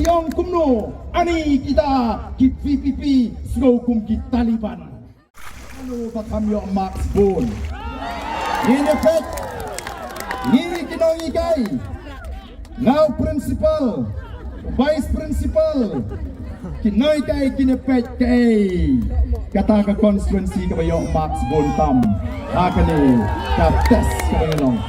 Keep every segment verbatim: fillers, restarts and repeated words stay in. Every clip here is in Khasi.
Ïong kumno, ani kita ki V P P, sngew kum ki Taliban. Ano ba kham ïoh marks bun. Ngin ïa peit. Ngin ïa ki nonghikai. Nga u principal, vice principal. Ki nonghikai kin ïa peit kaei kata ka constituency kaba ïoh marks bun tam ha kane ka test kaba ngi long.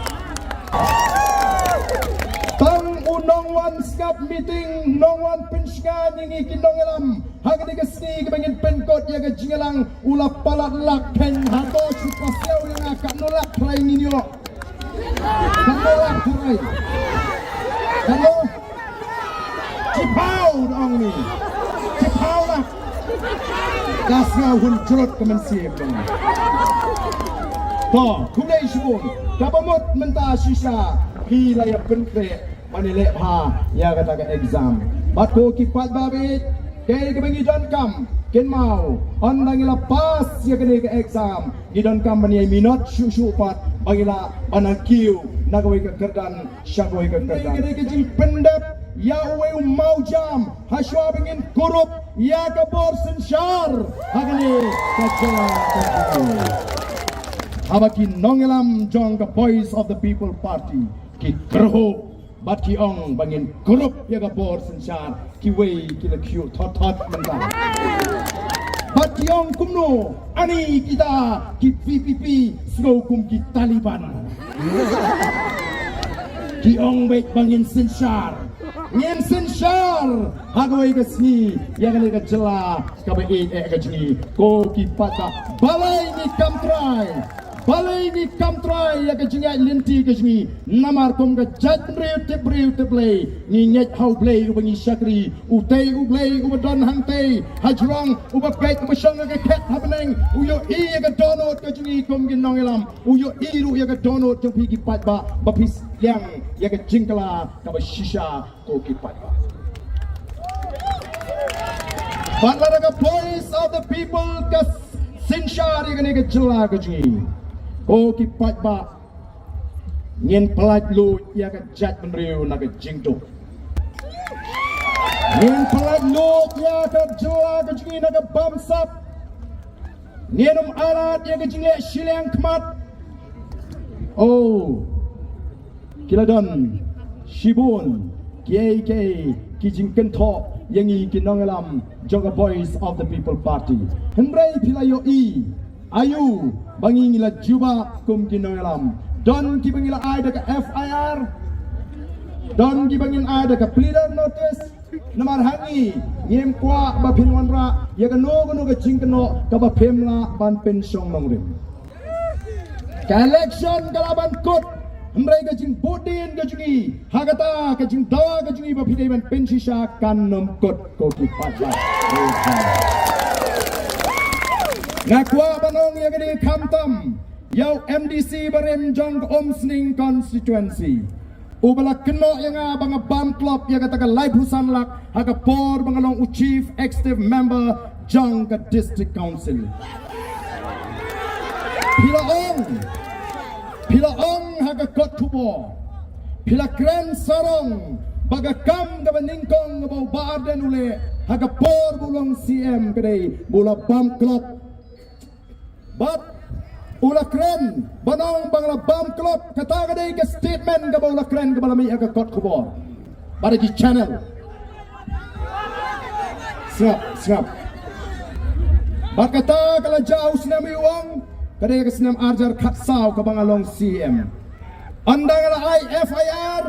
Tang u nongwan sngap meeting, nongwan pynshngaiñ ïa ngi ki nongïalam ha kane ka sngi kaba ngin pynkut ïa ka jingïalang u la palat lak khein hato shu pasiaw ïa nga katno lak trai ngin ïoh. Katno lak trai? Katno? Chiphaw da ong ni. Chiphaw lak. Ka sngew hun jrut ka mynsiem dong. To, khublei shibun. Kaba mut mynta shisha phi la ïa pynkhreh ban ïaleh bha ïa kata ka exam. Bad ko ki paidbah, kaei kaba ngi donkam, kynmaw, ynda ngi la pass ïa kane ka exam, ngi donkam ban ïai minot shuh shuh pat ba ngi lah ban kiew na kawei ka kyrdan sha kawei ka kyrdan. Kane ka jingpyndep ïa uwei u mawjam ha shuwa ba ngin kurup ïa ka bor synshar ha kane ka jylla ka jong ngi. Haba ki nongïalam jong ka Voice of the People Party ki kyrhuh bad ki ong ba ngin kurup ïa ka bor synshar, kiwei ki la kyiuh thot thot mynta. Bad ki ong kumno, ani kita ki V P P sngew kum ki Taliban. Ki ong beit ba ngin synshar. Ngin synshar ha kawei ka sngi ïa kane ka jylla kaba ïeit eh ka jong ngi. Ko ki paidbah, balei ngi kam trai? Balei ngi kam trai ïa ka jingïaid lynti ka jong ngi? Namar kum ka jaitbynriew tip briew tip Blei, ngi ngeit ha U Blei uba ngi shakri, utei U Blei uba don hangtei hajrong, uba peit uba shong ïa ka khet ha bneng, u ïohi ïa ka dohnud ka jong ngi kum ki nongïalam, u ïohi ruh ïa ka dohnud jong phi ki paidbah ba phi liang ïa ka jingkylla kaba shisha. Ko ki paidbah. Bad lada ka Voice of the People ka synshar ïa kane ka jylla ka jong ngi, ko ki paidbah, ngin pyllait luid ïa ka jaitbynriew na ka jingduk. Ngin pyllait luid ïa ka jylla ka jong ngi na ka bamsap. Ngin ym ailad ïa ka jingleh shiliang khmat. Oh. Ki la don shibun kiei kiei ki jingkynthoh ïa ngi ki nongïalam jong ka Voice of the People Party. Hynrei phi la ïohi aïu ba ngi ngi la jubab kum ki nongïalam? Don kiba ngi la ai da ka F I R, don kiba ngin ai da ka pleader notice. Namar ha ngi ngim kwah ba phin wanrah ïa kano kano ka jingkynnoh kaba phim lah ban pynshong nongrim. Ka election ka lah ban kut, hynrei ka jingbud dien ka jong ngi ha kata ka jingdawa ka jong ngi ba phi dei ban pynshisha kan ym kut, ko ki paidbah. Nga kwah ban ong ïa kane khamtam ïa u M D C barim jong ka Umsning constituency, uba la kynnoh ïa nga ba nga bam klop ïa kata ka laiphusan lak ha ka por ba nga long u chief executive member jong ka district council. Phi la ong, phi la ong ha ka kot khubor, phi la kren sarong ba ka kam kaba nyngkong kaba u Bah Ardent u leh ha ka por ba u long C M ka dei ba u la bam klop. Bad u la kren ban ong ba nga la bam klop, kata ka dei ka statement kaba u la kren kaba la mih ha ka kot khubor bad ha ki channel. Sngap, sngap. Bad kata ka la jia u snem, u ong ka dei ka snem arhajar khatsaw kaba nga long C M. Ynda nga la ai F I R,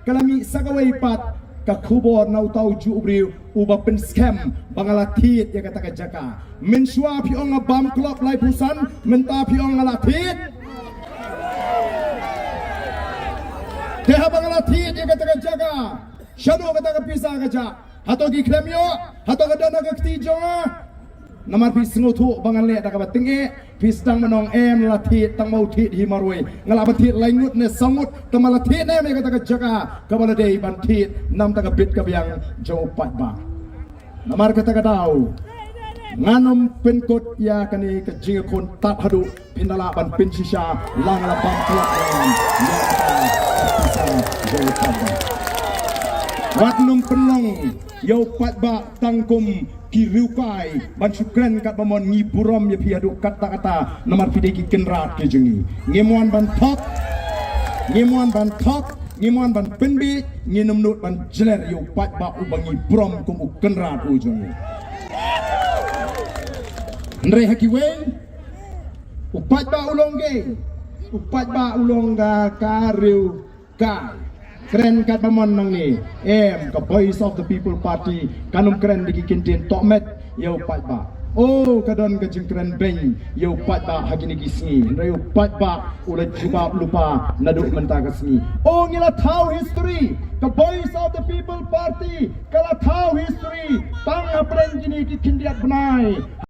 ka la mih sa kawei pat ka khubor na uta ujuh u briew uba pynskhem ba nga la thied ïa kata ka jaka. Mynshuwa phi ong nga bam klop laiphusan, mynta phi ong nga la thied. Te haba nga la thied ïa kata ka jaka, shano kata ka pisa ka jah? Hato ki khlem ïoh? Hato ka don ha ka kti jong nga? Namar phi sngewthuh ba ngan leh da kaba tyngeh, phi sdang ban ong em, la thied tang ma u thied hi marwei. Nga lah ban thied lai ngut ne saw ngut, tang ma la thied em ïa kata ka jaka kaba la dei ban thied na bynta ka bit ka biang jong u paidbah. Namar kata ka daw ngan ym pynkut ïa kane ka jingïakhun tad haduh phin da lah ban pynshisha la nga la bam klop ïa kata ka pisa jong u paidbah. Wat nym pynlong Ïa u paidbah tang kum ki riewkai ban shu kren katba mon. Ngi burom ïa phi haduh katta katta namar phi dei ki kynrad ki jong ngi. Ngim wan ban thok, ngim wan ban thok, ngim wan ban pynbiej, ngin ym nud ban jler ïa u paidbah uba ngi burom kum u kynrad u jong ngi. Hynrei ha kiwei, u paidbah u long kaei? U paidbah u long ka, ka riewkai. Kren katba mon nangne. Em, ka Voice of the People Party kan ym kren da ki kyntien tohmet ïa u paidbah. Oh, ka don ka jingkren beiñ ïa u paidbah ha kine ki sngi. Hynrei u paidbah u la jubab lypa naduh mynta ka sngi. Oh, ngi la thaw history. Ka Voice of the People Party ka la thaw history tang hapdeng kine ki khyndiat bnai.